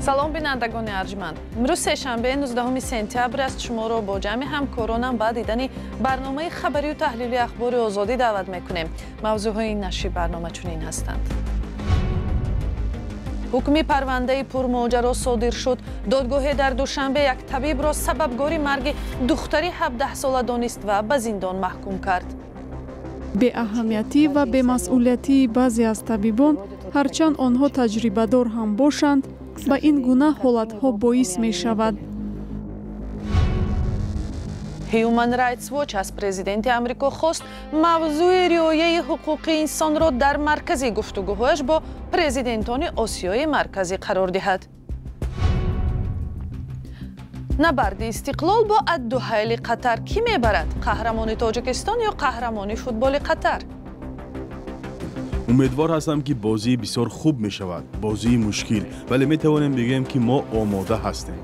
Салом, бинандагони арҷманд. Имрӯз сешанбе, 19 сентябр аст. Шуморо бо ҷамъи ҳамкоронам ба дидани барномаи хабарию таҳлили Ахбори Озодӣ даъват мекунем. Мавзӯъҳои нашри барнома чунин ҳастанд. Ҳукми парвандаи пурмоҷаро содир шуд. Додгоҳе дар Душанбе як табибро сабабгори марги духтари 17-сола донист ва ба зиндон маҳкум кард. Беаҳамиятӣ ва бемасъулиятии баъзе аз табибон, ҳарчанд онҳо таҷрибадор ҳам бошанд, ба ин гуна ҳолатҳо боис мешавад. Human Rights Watch аз президенти Амрико хост мавзӯи риояи ҳуқуқи инсонро дар маркази гуфтугӯҳояш бо президентони Осиёи Марказӣ қарор диҳад. Набарди Истиқлол бо Аддуҳайли Қатар кӣ мебарад? Қаҳрамони Тоҷикистон ё қаҳрамони футболи Қатар? Умедвор ҳастам, ки бозии бисёр хуб мешавад, бозии мушкил, вале метавонем бигӯем, ки мо омода ҳастем.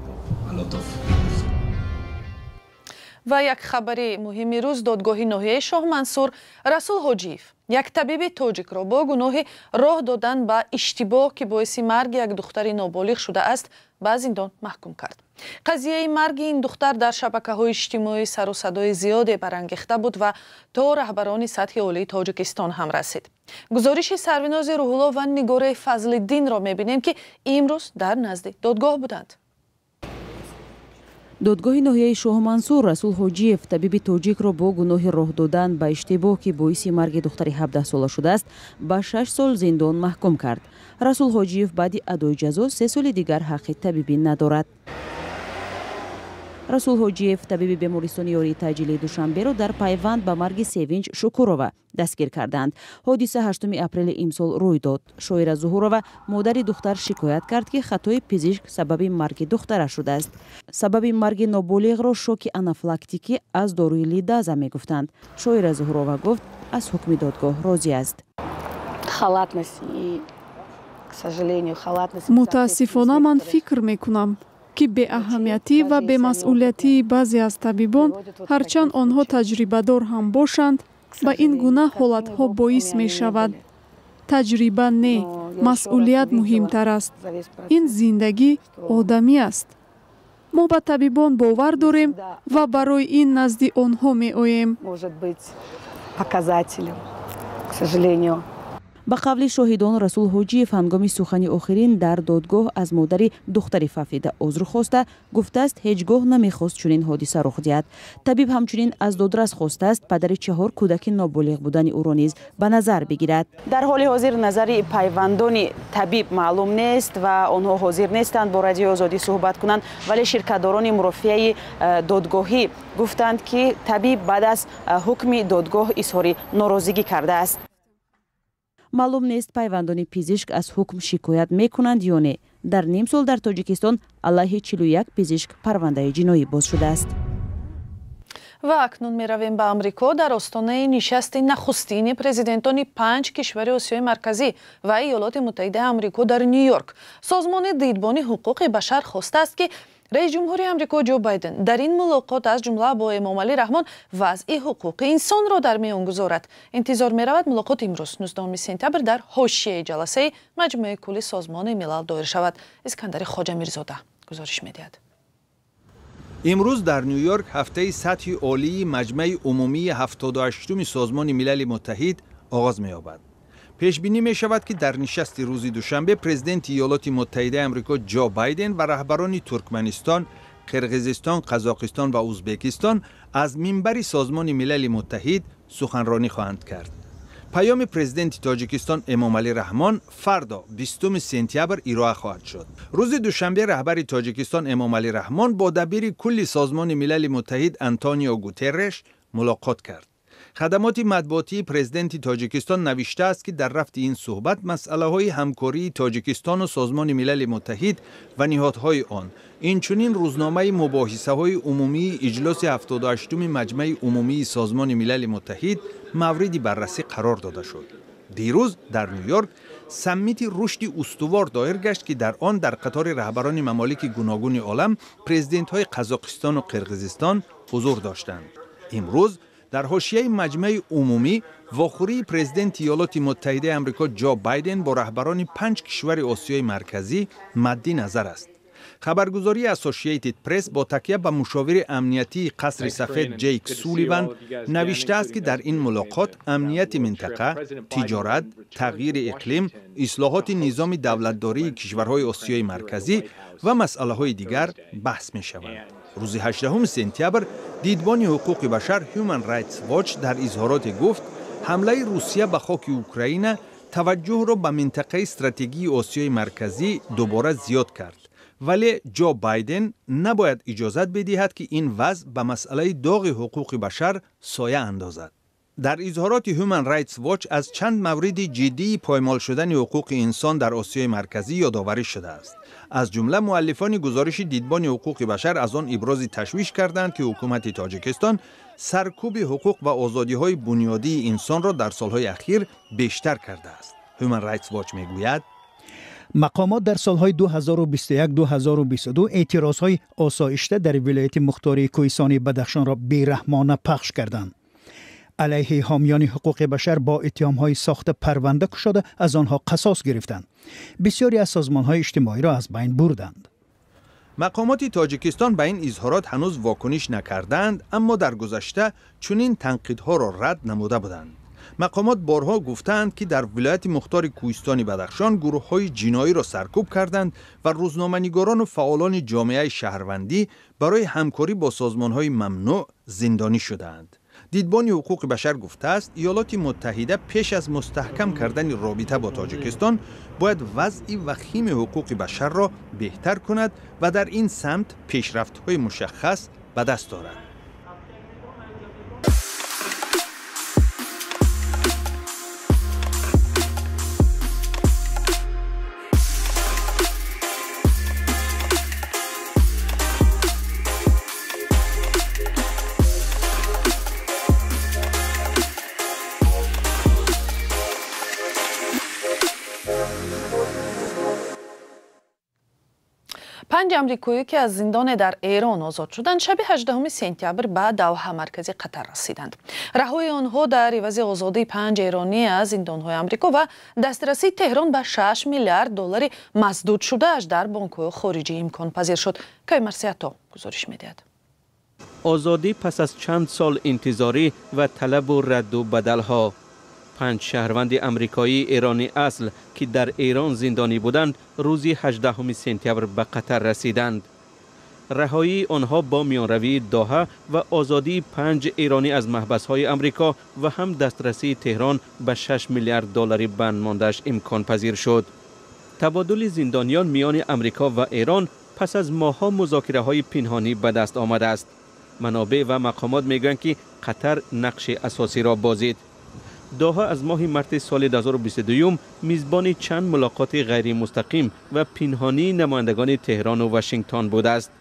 Ва як хабари муҳими рӯз: додгоҳи ноҳияи Шоҳмансур Расул Ҳоҷиев, як табиби тоҷикро бо гуноҳи роҳ додан ба иштибоҳ, ки боиси марги як духтари ноболиғ шудааст, ба зиндон маҳкум кард. Қазияи марги ин духтар дар шабакаҳои иҷтимоӣ сару садои зиёде барангехта буд ва то раҳбарони сатҳи олии Тоҷикистон ҳам расид. Гузориши Сарвинози Рӯҳулло ва Нигораи Фазлиддинро мебинем, ки имрӯз дар назди додгоҳ буданд. Додгоҳи ноҳияи Шоҳмансур Расул Ҳоҷиев, табиби тоҷикро бо гуноҳи роҳ додан ба иштибоҳ, ки боиси марги духтари 17-сола шудааст, ба 6 сол зиндон маҳкум кард. Расул Ҳоҷиев баъди адои ҷазо 3 соли дигар ҳаққи табибӣ надорад. Расул Ҳоҷиев, табиби бемористони ёрии таъҷилии Душанберо дар пайванд ба марги Севинҷ Шукурова дастгир карданд. Ҳодиса 8 апрели имсол рӯй дод. Шоира Зуҳурова, модари духтар, шикоят кард, ки хатои пизишк сабаби марги духтараш шудааст. Сабаби марги ноболиғро шоки анафилактикӣ аз доруи лидаза мегуфтанд. Шоира Зуҳурова гуфт, аз ҳукми додгоҳ розӣ аст. Халатность и, к сожалению, халатность. Мутаассифона, ман фикр мекунам, ки беаҳамиятӣ ва бемасъулиятии баъзе аз табибон, ҳарчанд онҳо таҷрибадор ҳам бошанд, ба ин гуна ҳолатҳо боис мешавад. Таҷриба не, масъулият муҳимтар аст. Ин зиндагӣ одамӣ аст. Мо ба табибон бовар дорем ва барои ин назди онҳо меоем. Может быть показателем, к сожалению. Ба қавли шоҳидон, Расул Ҳоҷиев ҳангоми сухани охирин дар додгоҳ аз модари духтари фавтида узр хоста, гуфтааст, ҳеҷ гоҳ намехост чунин ҳодиса рух диҳад. Табиб ҳамчунин аз додрас хостааст, падари чаҳор кӯдаки ноболиғ будани ӯро низ ба назар бигирад. Дар ҳоли ҳозир назари пайвандони табиб маълум нест ва онҳо ҳозир нестанд бо Радиои Озодӣ суҳбат кунанд, вале ширкатдорони мурофиаи додгоҳӣ гуфтанд, ки табиб баъд аз ҳукми додгоҳ изҳори норозигӣ кардааст. Маълум нест, пайвандони пизишк аз ҳукм шикоят мекунанд ё не. Дар ним сол дар Тоҷикистон алайҳи 41 пизишк парвандаи ҷиноӣ боз шудааст. Ва акнун меравем ба Амрико. Дар остонаи нишасти нахустини президентони панҷ кишвари Осиёи Марказӣ ва Иёлоти Муттаҳидаи Амрико дар Ню Йорк созмони Дидбони ҳуқуқи башар хостааст, ки раиси ҷумҳури Амрико Ҷо Байден дар ин мулоқот, аз ҷумла бо Эмомалӣ Раҳмон, вазъи ҳуқуқи инсонро дар миён гузорад. Интизор меравад, мулоқот имрӯз, 19 сентябр, дар ҳошияи ҷаласаи Маҷмӯи кулли Созмони Милал доир шавад. Искандари Хоҷамирзода гузориш медиҳад. Имрӯз дар Ню Йорк ҳафтаи сатҳи олии Маҷмаи умумии 78-уми Созмони Милали Муттаҳид оғоз меёбад. Пешбинӣ мешавад, ки дар нишасти рӯзи душанбе президенти Иёлоти Муттаҳидаи Амрико Ҷо Байден ва раҳбарони Туркманистон, Қирғизистон, Қазоқистон ва Узбекистон аз минбари Созмони Милали Муттаҳид суханронӣ хоҳанд кард. Паёми президенти Тоҷикистон Эмомалӣ Раҳмон фардо, 20 сентябр, ироа хоҳад шуд. Рӯзи душанбе раҳбари Тоҷикистон Эмомалӣ Раҳмон бо дабири кулли Созмони Милали Муттаҳид Антонио Гутерреш мулоқот кард. Хадамоти матбуотии президенти Тоҷикистон навиштааст, ки дар рафти ин суҳбат масъалаҳои ҳамкории Тоҷикистону Созмони Милали Муттаҳид ва ниҳодҳои он, инчунин рӯзномаи мубоҳисаҳои умумии иҷлоси 78-уми Маҷмаи умумии Созмони Милали Муттаҳид мавриди баррасӣ қарор дода шуд. Дирӯз дар Ню Йорк саммити рушди устувор доир гашт, ки дар он дар қатори раҳбарони мамолики гуногуни олам президентҳои Қазоқистону Қирғизистон ҳузур доштанд. Имрӯз дар ҳошияи Маҷмаи умумӣ Вохӯрии президенти Иёлоти Муттаҳидаи Амрико Ҷо Байден бо раҳбарони панҷ кишвари Осиёи Марказӣ мадди назар аст. Хабаргузории Associated Press бо такя ба мушовири амниятии Қасри Сафед Ҷейк Суливан навиштааст, ки дар ин мулоқот амнияти минтақа, тиҷорат, тағйири иқлим, ислоҳоти низоми давлатдории кишварҳои Осиёи Марказӣ ва масъалаҳои дигар баҳс мешаванд. Рӯзи 18 сентябр Дидбони ҳуқуқи башар Human Rights Watch дар изҳороте гуфт, ҳамлаи Русия ба хоки Украина таваҷҷӯҳро ба минтақаи стратегии Осиёи Марказӣ дубора зиёд кард. Вале Ҷо Байден набояд иҷозат бидиҳад, ки ин вазъ ба масъалаи доғи ҳуқуқи башар соя андозад. Дар изҳороти Human Rights Watch аз чанд мавриди ҷиддии поймол шудани ҳуқуқи инсон дар Осиёи Марказӣ ёдоварӣ шудааст. Аз ҷумла муаллифони гузориши Дидбони ҳуқуқи башар аз он ибрози ташвиш карданд, ки ҳукумати Тоҷикистон саркӯби ҳуқуқ ва озодиҳои бунёдии инсонро дар солҳои ахир бештар кардааст. Human Rights Watch мегӯяд: Мақомот дар солҳои 2021-2022 эътирозҳои осоишта дар вилояти мухтории Кӯҳистони Бадахшонро бераҳмона пахш карданд. Алайҳи ҳомиёни ҳуқуқи башар бо иттиҳомҳои сохта парванда кушода, аз онҳо қасос гирифтанд. Бисёре аз созмонҳои иҷтимоиро аз байн бурданд. Мақомоти Тоҷикистон ба ин изҳорот ҳанӯз вокуниш накардаанд, аммо дар гузашта чунин танқидҳоро рад намуда буданд. Мақомот борҳо гуфтаанд, ки дар вилояти мухтори Кӯҳистони Бадахшон гурӯҳҳои ҷиноиро саркӯб карданд ва рӯзноманигорону фаъолони ҷомеаи шаҳрвандӣ барои ҳамкорӣ бо созмонҳои мамнӯъ зиндонӣ шудаанд. Дидбони ҳуқуқи башар гуфтааст, Иёлоти Муттаҳида пеш аз мустаҳкам кардани робита бо Тоҷикистон бояд вазъи вахими ҳуқуқи башарро беҳтар кунад ва дар ин самт пешрафтҳои мушаххас ба даст орад. Панҷ амрикоӣ, ки аз зиндоне дар Эрон озод шуданд, шаби 18 сентябр ба Давҳа, маркази Қатар, расиданд. Раҳои онҳо дар ивази озодии панҷ эронӣ аз зиндонҳои Амрико ва дастрасии Теҳрон ба 6 миллиард доллари масдуд шудааш дар бонкҳои хориҷӣ имконпазир шуд. Кай Марсиато гузориш медиҳад. Озодӣ пас аз чанд сол интизорӣ ва талабу радду бадалҳо. Панҷ шаҳрванди амрикоии эронӣ асл, ки дар Эрон зиндонӣ буданд, рӯзи 18 сентябр ба Қатар расиданд. Раҳоии онҳо бо миёнравии Доҳа ва озодии панҷ эронӣ аз маҳбасҳои Амрико ва ҳам дастрасии Теҳрон ба 6 миллиард доллари банд мондааш имконпазир шуд. Табодули зиндониён миёни Амрико ва Эрон пас аз моҳҳо музокираҳои пинҳонӣ ба даст омадааст. Манобеъ ва мақомот мегӯянд, ки Қатар нақши асосиро бозид. Доҳа аз моҳи марти соли 2022 мизбони чанд мулоқоти ғайримустақим ва пинҳонии намояндагони Теҳрону Вашингтон будааст.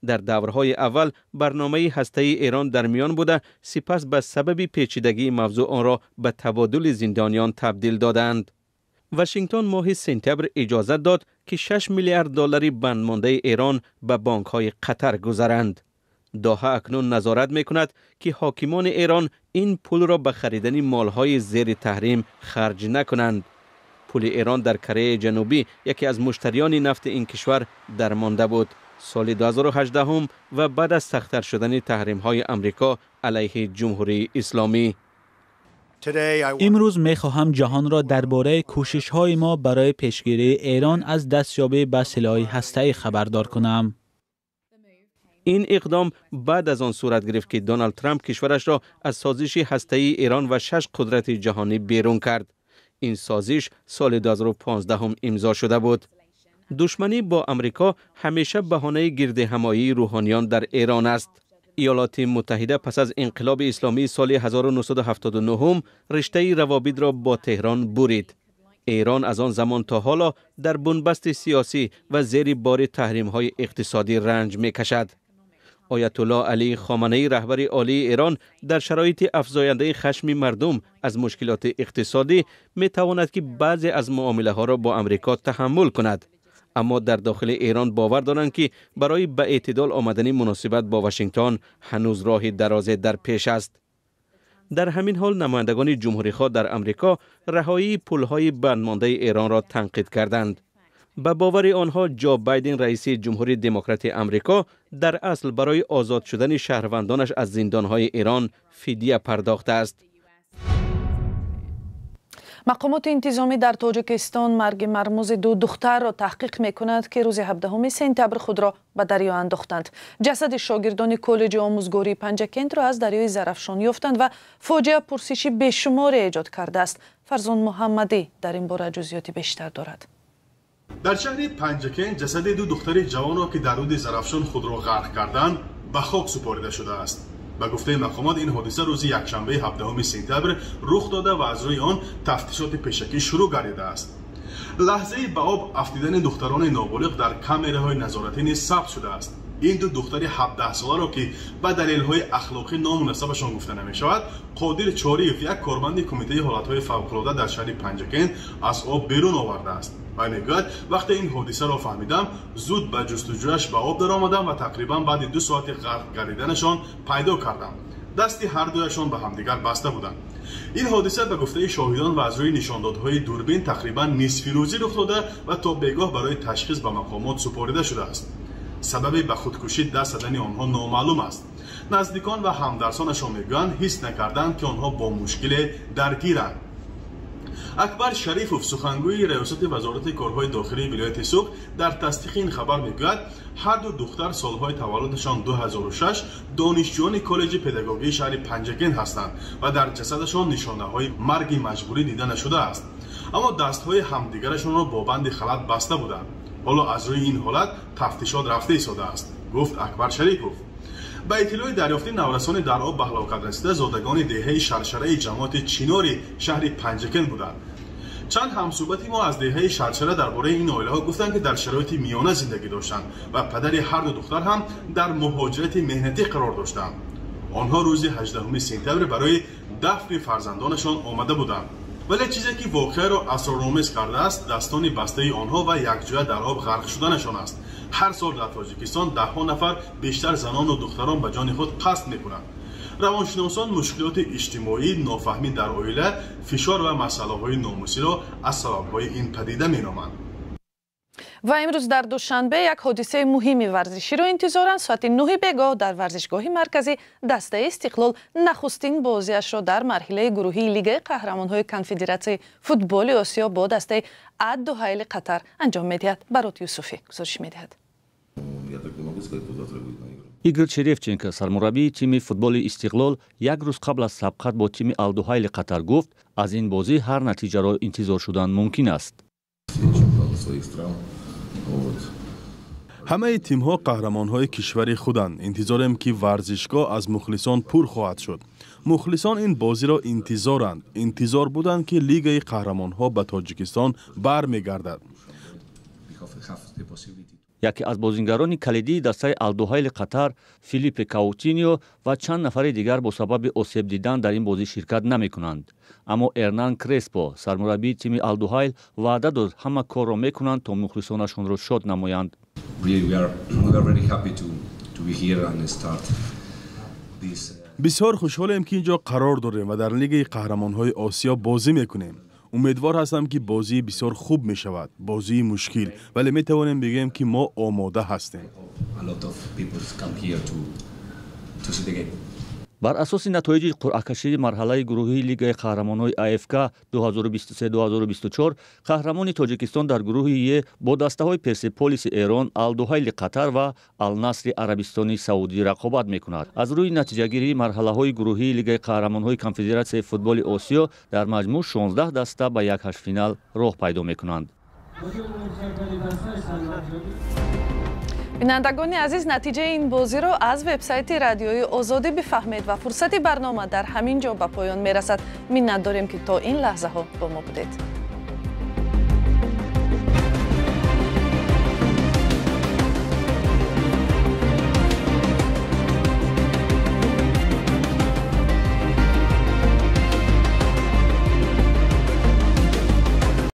Дар даврҳои аввал барномаи ҳастаии Эрон дар миён буда, сипас ба сабаби печидагии мавзӯъ онро ба табодули зиндониён табдил доданд. Вашингтон моҳи сентябр иҷозат дод, ки 6 миллиард доллари бандмондаи Эрон ба бонкҳои Қатар гузаранд. Доҳа акнун назорат мекунад, ки ҳокимони Эрон ин пулро ба харидани молҳои зери таҳрим харҷ накунанд. Пули Эрон дар Кореяи Ҷанубӣ, яке аз муштариёни нафти ин кишвар, дармонда буд. Соли 2018 ва баъд аз сахттар шудани таҳримҳои Амрико алайҳи Ҷумҳурии Исломӣ. Имрӯз мехоҳам ҷаҳонро дар бораи кӯшишҳои мо барои пешгирии Эрон аз дастёбӣ ба силоҳи ҳастаӣ хабардор кунам. Ин иқдом баъд аз он сурат гирифт, ки Доналд Трамп кишварашро аз созиши ҳастаии Эрон ва шаш қудрати ҷаҳонӣ берун кард. Ин созиш соли 2015 имзо шуда буд. Душманӣ бо Амрико ҳамеша баҳонаи гирдиҳамоии рӯҳониён дар Эрон аст. Иёлоти Муттаҳида пас аз инқилоби исломии соли 1979 риштаи равобитро бо Теҳрон бурид. Эрон аз он замон то ҳоло дар бунбасти сиёсӣ ва зери бори таҳримҳои иқтисодӣ ранҷ мекашад. Оятуллоҳ Алӣ Хоманаӣ, раҳбари олии Эрон, дар шароити афзояндаи хашми мардум аз мушкилоти иқтисодӣ метавонад, ки баъзе аз муомилаҳоро бо Амрико таҳаммул кунад. Аммо дар дохили Эрон бовар доранд, ки барои ба эътидол омадани муносибат бо Вашингтон ҳанӯз роҳи дарозе дар пеш аст. Дар ҳамин ҳол намояндагони ҷумҳурихоҳ дар Амрико раҳоии пулҳои бандмондаи Эронро танқид карданд. Ба бовари онҳо Ҷо Байден, раиси ҷумҳури демократи Амрико, дар асл барои озод шудани шаҳрвандонаш аз зиндонҳои Эрон фидия пардохтааст. Мақомоти интизомӣ дар Тоҷикистон марги мармузи ду духтарро таҳқиқ мекунад, ки рӯзи 17 сентябр худро ба дарё андохтанд. Ҷасади шогирдони коллеҷи омӯзгории Панҷакентро аз дарёи Зарафшон ёфтанд ва фоҷиа пурсиши бешуморе эҷод кардааст. Фарзон Муҳаммадӣ дар ин бора ҷузъиёти бештар дорад. Дар шаҳри Панҷакент ҷасади ду духтари ҷавонро, ки дар руди Зарафшон худро ғарқ карданд, ба хок супорида шудааст. Ба гуфтаи мақомот, ин ҳодиса рӯзи якшанбеи 17 сентябр рух дода ва аз рӯи он тафтишоти пешакӣ шурӯъ гардидааст. Лаҳзаи ба об афтидани духтарони ноболиғ дар камераҳои назоратӣ низ сабт шудааст. Ин ду духтари 17-соларо, ки ба далелҳои ахлоқӣ ному насабашон гуфта намешавад, Қодир Чориев, як корманди кумитаи ҳолатҳои фавқулода дар шаҳри Панҷакент, аз об берун овардааст. Вай мегӯяд: вақте ин ҳодисаро фаҳмидам, зуд ба ҷустуҷӯяш ба об даромадам ва тақрибан баъди 2 соати ғарқ гардиданашон пайдо кардам. Дасти ҳардуяшон ба ҳамдигар баста буданд. Ин ҳодиса ба гуфтаи шоҳидон ва аз рӯи нишондодҳои дурбин тақрибан нисфирӯзӣ рух дода ва то бегоҳ барои ташхис ба мақомот супорида шудааст. Сабаби ба худкушӣ даст задани онҳо номаълум аст. Наздикон ва ҳамдарсонашон мегӯянд, ҳис накарданд, ки онҳо бо мушкиле даргиранд. Акбар Шарифов, сухангӯи раёсати вазорати корҳои дохилии вилояти Суғд, дар тасдиқи ин хабар мегӯяд, ҳар ду духтар солҳои таваллудашон 2006 донишҷӯёни коллеҷи педагогии шаҳри Панҷакент ҳастанд ва дар ҷасадашон нишонаҳои марги маҷбурӣ дида нашудааст. Аммо дастҳои ҳамдигарашонро бо банди халат баста буданд. Ҳоло аз рӯи ин ҳолат тафтишот рафта истодааст, гуфт Акбар Шарипов. Ба иттилои дарёфтӣ, наврасони дар об ба ҳалокат расида зодагони деҳаи Шаршараи ҷамоати Чинори шаҳри Панҷакент буданд. Чанд ҳамсӯҳбати мо аз деҳаи Шаршара дар бораи ин оилаҳо гуфтанд, ки дар шароити миёна зиндагӣ доштанд ва падари ҳар ду духтар ҳам дар муҳоҷирати меҳнатӣ қарор доштанд. Онҳо рӯзи 18 сентябр барои дафни фарзандонашон омада буданд. Вале чизе ки воқеаро асроромез кардааст, дастони бастаи онҳо ва якҷоя дар об ғарқ шуданашон аст. Ҳар сол дар Тоҷикистон даҳҳо нафар, бештар занону духтарон, ба ҷони худ қасд мекунанд. Равоншиносон мушкилоти иҷтимоӣ, нофаҳмӣ дар оила, фишор ва масъалаҳои номусиро аз сабабҳои ин падида меноманд. Ва имрӯз дар Душанбе як ҳодисаи муҳими варзиширо интизоранд. Соати 9 бегоҳ дар варзишгоҳи марказӣ дастаи Истиқлол нахустин бозиашро дар марҳилаи гурӯҳии Лигаи қаҳрамонҳои Конфедератсияи футболи Осиё бо дастаи Ад-Дуҳайли Қатар анҷом медиҳад. Барот Юсуфӣ гузориш медиҳад. Игор Черевченко, сармураббии тими футболи Истиқлол, як рӯз қабл аз сабқат бо тими Алдуҳайли Қатар гуфт, аз ин бозӣ ҳар натиҷаро интизор шудан мумкин аст. Ҳамаи тимҳо қаҳрамонҳои кишвари худанд. Интизорем, ки варзишгоҳ аз мухлисон пур хоҳад шуд. Мухлисон ин бозиро интизоранд. Интизор буданд, ки Лигаи қаҳрамонҳо ба Тоҷикистон бармегардад. Яке аз бозингарони калидии дастаи Алдуҳайли Қатар, Филиппе Каутинио ва чанд нафари дигар бо сабаби осеб дидан дар ин бозӣ ширкат намекунанд. Аммо Эрнан Креспо, сармураббии тими Алдуҳайл, ваъда дод, ҳама корро мекунанд, то мухлисонашонро шод намоянд. Бисёр хушҳолем, ки ин ҷо қарор дорем ва дар Лигаи қаҳрамонҳои Осиё бозӣ мекунем. Умедвор ҳастам, ки бозии бисёр хуб мешавад, бозии мушкил, вале метавонем бигӯем, ки мо омода ҳастем. Бар асоси натоиҷи қуръакашии марҳалаи гурӯҳии Лигаи қаҳрамонҳои АФК 2023-2024, қаҳрамони Тоҷикистон дар гурӯҳи Е бо дастаҳои Персеполиси Эрон, Алдуҳайли Қатар ва Алнасри Арабистони Саудӣ рақобат мекунад. Аз рӯи натиҷагирии марҳалаҳои гурӯҳии Лигаи қаҳрамонҳои Конфедератсияи футболи Осиё дар маҷмӯъ 16 даста ба як ҳаштфинал роҳ пайдо мекунанд. Бинандагони азиз, натиҷаи ин бозиро аз вебсайти Радиои Озодӣ бифаҳмед ва фурсати барнома дар ҳамин ҷо ба поён мерасад. Миннат дорем, ки то ин лаҳзаҳо бо мо будед.